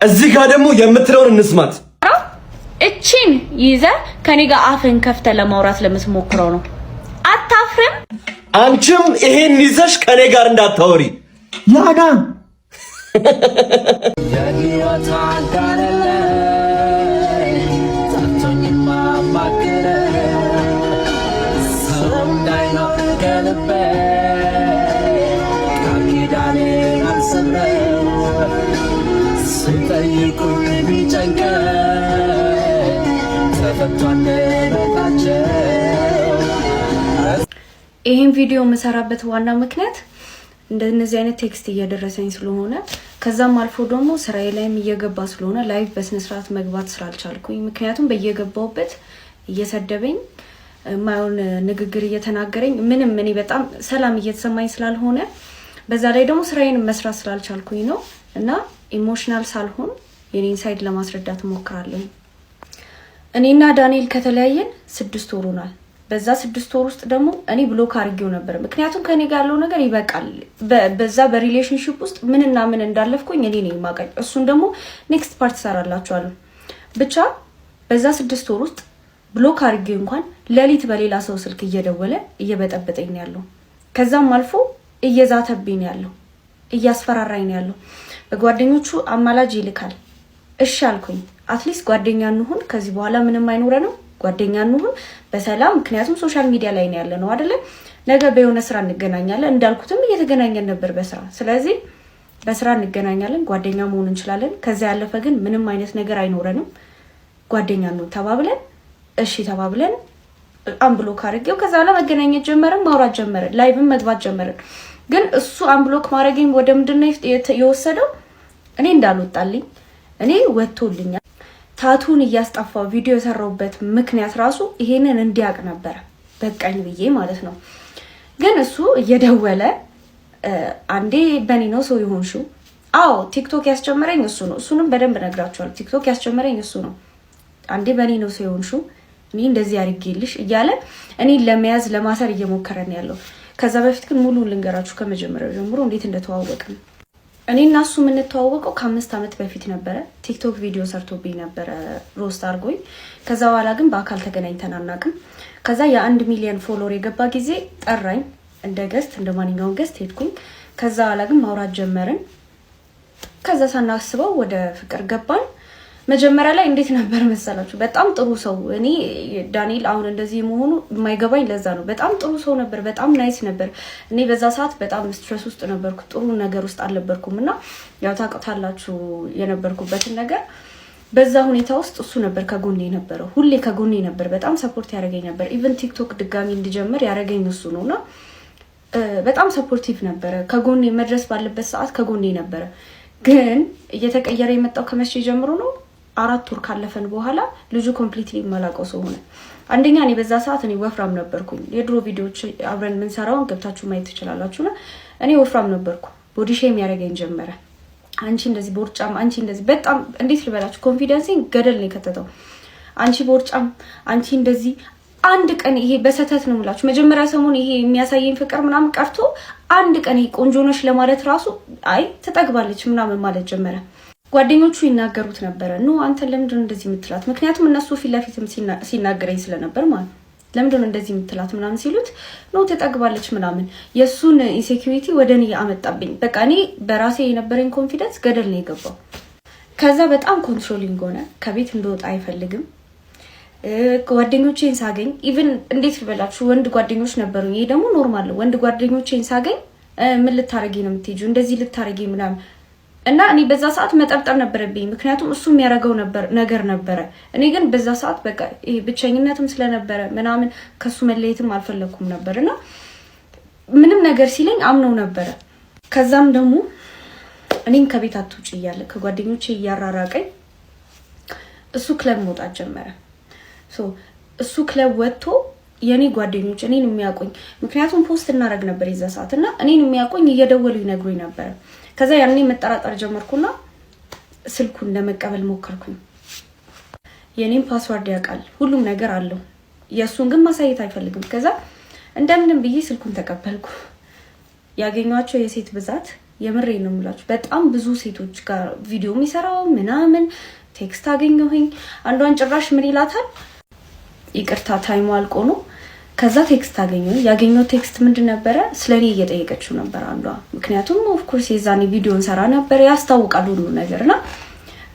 እዚህ ጋር ደግሞ የምትለውን እንስማት። እቺን ይዘህ ከኔ ጋር አፍን ከፍተህ ለማውራት ለምትሞክረው ነው። አታፍርም? አንቺም ይሄን ይዘሽ ከኔ ጋር እንዳታወሪ። ያና የህይወት አጋር ጠፍቶኝ ማማክር ሰው እንዳይኖር ከልቤ ቃል ኪዳኔን አልሰብርም። ሲጠይቁኝ ቢጨንቀኝ ተፈቶ አንደበታቸው። ይህን ቪዲዮ የምሰራበት ዋና ምክንያት እንደነዚህ አይነት text እየደረሰኝ ስለሆነ፣ ከዛም አልፎ ደግሞ ስራዬ ላይም እየገባ ስለሆነ live በስነስርዓት መግባት ስላልቻልኩኝ፣ ምክንያቱም በየገባውበት እየሰደበኝ፣ የማይሆን ንግግር እየተናገረኝ፣ ምንም እኔ በጣም ሰላም እየተሰማኝ ስላልሆነ፣ በዛ ላይ ደግሞ ስራዬን መስራት ስላልቻልኩኝ ነው። እና emotional ሳልሆን የኔን side ለማስረዳት እሞክራለሁ። እኔና ዳንኤል ከተለያየን 6 ወር ሆኗል። በዛ 6 ወር ውስጥ ደግሞ እኔ block አድርጌው ነበር። ምክንያቱም ከኔ ጋር ያለው ነገር ይበቃል። በዛ በ relationship ውስጥ ምንና ምን እንዳለፍኩኝ እኔ ነኝ የማውቀው። እሱን ደግሞ next part እሰራላችኋለሁ። ብቻ በዛ 6 ወር ውስጥ block አድርጌው እንኳን ሌሊት በሌላ ሰው ስልክ እየደወለ እየበጠበጠኝ ነው ያለው። ከዛም አልፎ እየዛተብኝ ነው ያለው፣ እያስፈራራኝ ነው ያለው። በጓደኞቹ አማላጅ ይልካል። እሺ አልኩኝ። At least ጓደኛ እንሁን፣ ከዚህ በኋላ ምንም አይኖረንም፣ ጓደኛ እንሁን በሰላም፣ ምክንያቱም social media ላይ ነው ያለነው አይደለ? ነገ በየሆነ ስራ እንገናኛለን። እንዳልኩትም እየተገናኘን ነበር በስራ። ስለዚህ በስራ እንገናኛለን፣ ጓደኛ መሆን እንችላለን። ከዚያ ያለፈ ግን ምንም አይነት ነገር አይኖረንም። ጓደኛ እንሁን ተባብለን፣ እሺ ተባብለን unblock አድርጌው ከዛ በኋላ መገናኘት ጀመርን፣ ማውራት ጀመርን፣ live ን መግባት ጀመርን። ግን እሱ unblock ማድረገኝ ወደ ምንድን ነው የወሰደው? እኔ እንዳልወጣልኝ፣ እኔ ወጥቶልኛል። Tattoo ን እያስጠፋው ቪዲዮ የሰራሁበት ምክንያት ራሱ ይሄንን እንዲያውቅ ነበረ፣ በቃኝ ብዬ ማለት ነው። ግን እሱ እየደወለ አንዴ በኔ ነው ሰው የሆንሽው። አዎ፣ ቲክቶክ ያስጀመረኝ እሱ ነው። እሱንም በደንብ ነግራችኋለሁ። ቲክቶክ ያስጀመረኝ እሱ ነው። አንዴ በኔ ነው ሰው የሆንሽው፣ እኔ እንደዚህ አድርጌልሽ እያለ እኔን ለመያዝ ለማሰር እየሞከረ ነው ያለው። ከዛ በፊት ግን ሙሉውን ልንገራችሁ ከመጀመሪያው ጀምሮ እንዴት እንደተዋወቅን። እኔ እና እሱ የምንተዋወቀው ከ5 ዓመት በፊት ነበረ። ቲክቶክ ቪዲዮ ሰርቶብኝ ነበረ፣ roast አድርጎኝ። ከዛ በኋላ ግን በአካል ተገናኝተን አናውቅም። ከዛ የ1 ሚሊዮን follower የገባ ጊዜ ጠራኝ እንደ guest፣ እንደ ማንኛውም guest ሄድኩኝ። ከዛ በኋላ ግን ማውራት ጀመርን። ከዛ ሳናስበው ወደ ፍቅር ገባን። መጀመሪያ ላይ እንዴት ነበር መሰላችሁ? በጣም ጥሩ ሰው። እኔ ዳንኤል አሁን እንደዚህ መሆኑ የማይገባኝ ለዛ ነው። በጣም ጥሩ ሰው ነበር። በጣም nice ነበር። እኔ በዛ ሰዓት በጣም stress ውስጥ ነበርኩ። ጥሩ ነገር ውስጥ አልነበርኩም እና ያው ታውቃላችሁ የነበርኩበትን ነገር። በዛ ሁኔታ ውስጥ እሱ ነበር ከጎኔ የነበረው። ሁሌ ከጎኔ ነበር። በጣም support ያደረገኝ ነበር። Even ቲክቶክ ድጋሚ እንድጀምር ያደረገኝ እሱ ነው እና በጣም supportive ነበረ። ከጎኔ መድረስ ባለበት ሰዓት ከጎኔ ነበረ። ግን እየተቀየረ የመጣው ከመቼ ጀምሮ ነው? 4 ወር ካለፈን በኋላ ልጁ completely የማላውቀው ሰው ሆነ። አንደኛ እኔ በዛ ሰዓት እኔ ወፍራም ነበርኩኝ። የድሮ ቪዲዮዎች አብረን የምንሰራውን ገብታችሁ ማየት ትችላላችሁ። እኔ ወፍራም ነበርኩ። Body shame ያደረገኝ ጀመረ። አንቺ እንደዚህ ቦርጫም፣ አንቺ እንደዚህ፣ በጣም እንዴት ልበላችሁ፣ confidence ኤን ገደል ነው የከተተው። አንቺ ቦርጫም፣ አንቺ እንደዚህ። አንድ ቀን ይሄ በሰተት ነው የምላችሁ። መጀመሪያ ሰሞን ይሄ የሚያሳየኝ ፍቅር ምናምን ቀርቶ አንድ ቀን ይሄ ቆንጆ ነሽ ለማለት ራሱ አይ ትጠግባለች ምናምን ማለት ጀመረ። ጓደኞቹ ይናገሩት ነበረ። No፣ አንተ ለምንድን እንደዚህ የምትላት? ምክንያቱም እነሱ ፊት ለፊትም ሲናገረኝ ስለነበር ማለት ነው። ለምንድን እንደዚህ የምትላት ምናምን ሲሉት no፣ ትጠግባለች ምናምን፣ የእሱን insecurity ወደ እኔ አመጣብኝ። በቃ እኔ በራሴ የነበረኝ confidence ገደል ነው የገባው። ከዛ በጣም controlling ሆነ። ከቤት እንደወጣ አይፈልግም። ጓደኞቼን ሳገኝ even እንዴት ልበላችሁ፣ ወንድ ጓደኞች ነበሩኝ። ይሄ ደግሞ normal ነው። ወንድ ጓደኞቼን ሳገኝ ምን ልታረጊ ነው የምትሄጂው? እንደዚህ ልታረጊ ምናምን። እና እኔ በዛ ሰዓት መጠርጠር ነበረብኝ፣ ምክንያቱም እሱ የሚያደርገው ነበር ነገር ነበረ። እኔ ግን በዛ ሰዓት በቃ ይሄ ብቸኝነትም ስለነበረ ምናምን ከሱ መለየትም አልፈለግኩም ነበር እና ምንም ነገር ሲለኝ አምነው ነበረ። ከዛም ደግሞ እኔን ከቤት አትውጭ እያለ ከጓደኞቼ እያራራቀኝ እሱ ክለብ መውጣት ጀመረ። እሱ ክለብ ወጥቶ የእኔ ጓደኞች እኔን የሚያውቁኝ፣ ምክንያቱም post እናደርግ ነበር የዛ ሰዓት፣ እና እኔን የሚያውቁኝ እየደወሉ ይነግሩኝ ነበረ። ከዛ ያኔ መጠራጠር ጀመርኩና ስልኩን ለመቀበል ሞከርኩኝ። የእኔም password ያውቃል፣ ሁሉም ነገር አለው። የእሱን ግን ማሳየት አይፈልግም። ከዛ እንደምንም ብዬ ስልኩን ተቀበልኩ። ያገኟቸው የሴት ብዛት የምሬ ነው የምላችሁ። በጣም ብዙ ሴቶች ጋር ቪዲዮ የሚሰራው ምናምን text አገኘሁኝ። አንዷን ጭራሽ ምን ይላታል? ይቅርታ time ኡ አልቆ ነው። ከዛ text አገኘሁኝ። ያገኘው text ምንድን ነበረ? ስለ እኔ እየጠየቀችው ነበር አንዷ። ምክንያቱም of course የዛኔ ቪዲዮ እንሰራ ነበር፣ ያስታውቃል ሁሉ ነገር። እና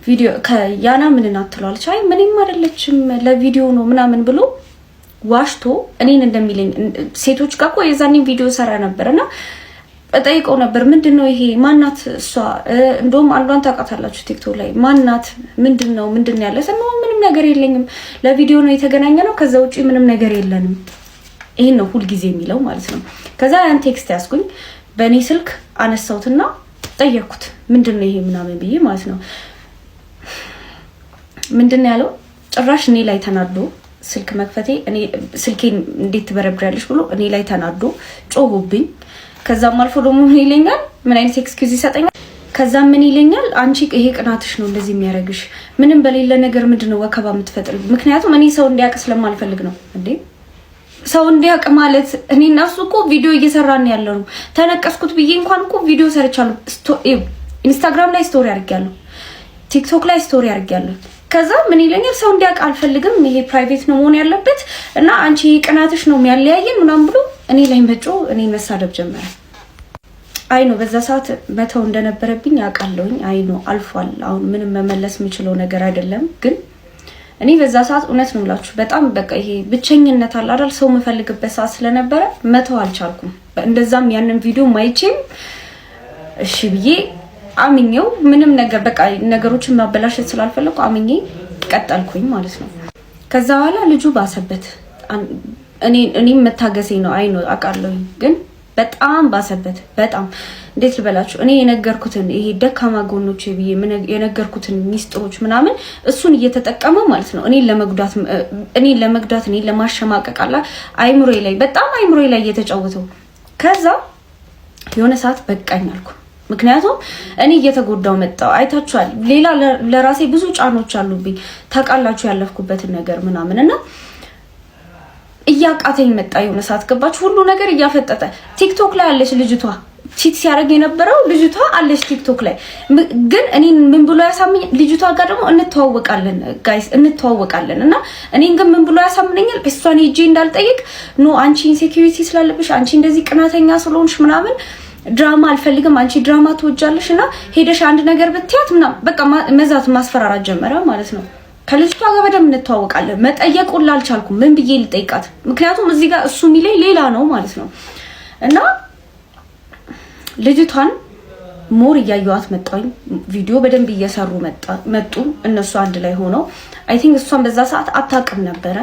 ቪዲዮ ከያና ምን ናት ትለዋለች። አይ ምንም አይደለችም፣ ለቪዲዮ ነው ምናምን ብሎ ዋሽቶ እኔን እንደሚለኝ፣ ሴቶች ጋር እኮ የዛኔ ቪዲዮ ሰራ ነበር እና እጠይቀው ነበር። ምንድን ነው ይሄ? ማናት እሷ? እንደውም አንዷን ታውቃታላችሁ ቲክቶክ ላይ። ማናት? ምንድን ነው ምንድን ነው ያለ? ምንም ነገር የለኝም፣ ለቪዲዮ ነው የተገናኘ ነው፣ ከዛ ውጭ ምንም ነገር የለንም። ይሄን ነው ሁልጊዜ የሚለው ማለት ነው። ከዛ ያን text ያዝኩኝ፣ በእኔ ስልክ አነሳሁትና ጠየቅኩት። ምንድን ነው ይሄ ምናምን ብዬ ማለት ነው። ምንድን ነው ያለው? ጭራሽ እኔ ላይ ተናዶ፣ ስልክ መክፈቴ፣ እኔ ስልኬን እንዴት ትበረብሪያለሽ ብሎ እኔ ላይ ተናዶ ጮሆብኝ። ከዛም አልፎ ደግሞ ምን ይለኛል? ምን አይነት excuse ይሰጠኛል? ከዛም ምን ይለኛል? አንቺ ይሄ ቅናትሽ ነው እንደዚህ የሚያደርግሽ፣ ምንም በሌለ ነገር ምንድን ነው ወከባ የምትፈጥሪ? ምክንያቱም እኔ ሰው እንዲያውቅ ስለማልፈልግ ነው። እንዴ፣ ሰው እንዲያውቅ ማለት እኔ እና እሱ እኮ ቪዲዮ እየሰራን ያለ ነው። ተነቀስኩት ብዬ እንኳን እኮ ቪዲዮ ሰርቻለሁ። ኢንስታግራም ላይ story አድርጌያለሁ። ቲክቶክ ላይ story አድርጌያለሁ። ከዛ ምን ይለኛል? ሰው እንዲያውቅ አልፈልግም፣ ይሄ private ነው መሆን ያለበት እና አንቺ ቅናትሽ ነው የሚያለያየን ምናምን ብሎ እኔ ላይ መጮህ፣ እኔ መሳደብ ጀመረ። I know በዛ ሰዓት መተው እንደነበረብኝ አውቃለሁኝ። I know አልፏል። አሁን ምንም መመለስ የምችለው ነገር አይደለም። ግን እኔ በዛ ሰዓት እውነት ነው የምላችሁ በጣም በቃ ይሄ ብቸኝነት አለ አይደል? ሰው የምፈልግበት ሰዓት ስለነበረ መተው አልቻልኩም። እንደዛም ያንን ቪዲዮ ማይቼም እሺ ብዬ አምኜው ምንም ነገር በቃ ነገሮችን ማበላሸት ስላልፈለኩ አምኜ ቀጠልኩኝ ማለት ነው። ከዛ በኋላ ልጁ ባሰበት። እኔም መታገሴ ነው፣ I know አውቃለሁኝ፣ ግን በጣም ባሰበት። በጣም እንዴት ልበላችሁ፣ እኔ የነገርኩትን ይሄ ደካማ ጎኖች ብዬ የነገርኩትን ሚስጥሮች ምናምን እሱን እየተጠቀመ ማለት ነው እኔን ለመጉዳት፣ እኔን ለማሸማቀቅ አላ አይምሮዬ ላይ፣ በጣም አይምሮዬ ላይ እየተጫወተው። ከዛ የሆነ ሰዓት በቃኝ አልኩ። ምክንያቱም እኔ እየተጎዳው መጣው። አይታችኋል። ሌላ ለራሴ ብዙ ጫኖች አሉብኝ። ታውቃላችሁ ያለፍኩበትን ነገር ምናምን እና እያቃተኝ መጣ። የሆነ ሰዓት ገባችሁ፣ ሁሉ ነገር እያፈጠጠ። ቲክቶክ ላይ አለች ልጅቷ፣ cheat ሲያደርግ የነበረው ልጅቷ አለች ቲክቶክ ላይ። ግን እኔን ምን ብሎ ያሳምኝ? ልጅቷ ጋር ደግሞ እንተዋወቃለን guys፣ እንተዋወቃለን። እና እኔን ግን ምን ብሎ ያሳምነኛል? እሷን ሄጄ እንዳልጠይቅ፣ no አንቺ insecurity ስላለብሽ፣ አንቺ እንደዚህ ቅናተኛ ስለሆንሽ ምናምን፣ ድራማ አልፈልግም፣ አንቺ ድራማ ትወጃለሽ እና ሄደሽ አንድ ነገር ብትያት ምናምን በቃ መዛት ማስፈራራት ጀመረ ማለት ነው። ከልጅቷ ጋር በደንብ እንተዋወቃለን። መጠየቁን ላልቻልኩም፣ ምን ብዬ ልጠይቃት? ምክንያቱም እዚህ ጋር እሱ የሚለኝ ሌላ ነው ማለት ነው። እና ልጅቷን more እያየዋት መጣኝ። ቪዲዮ በደንብ እየሰሩ መጡ እነሱ አንድ ላይ ሆነው። I think እሷን በዛ ሰዓት አታውቅም ነበረ።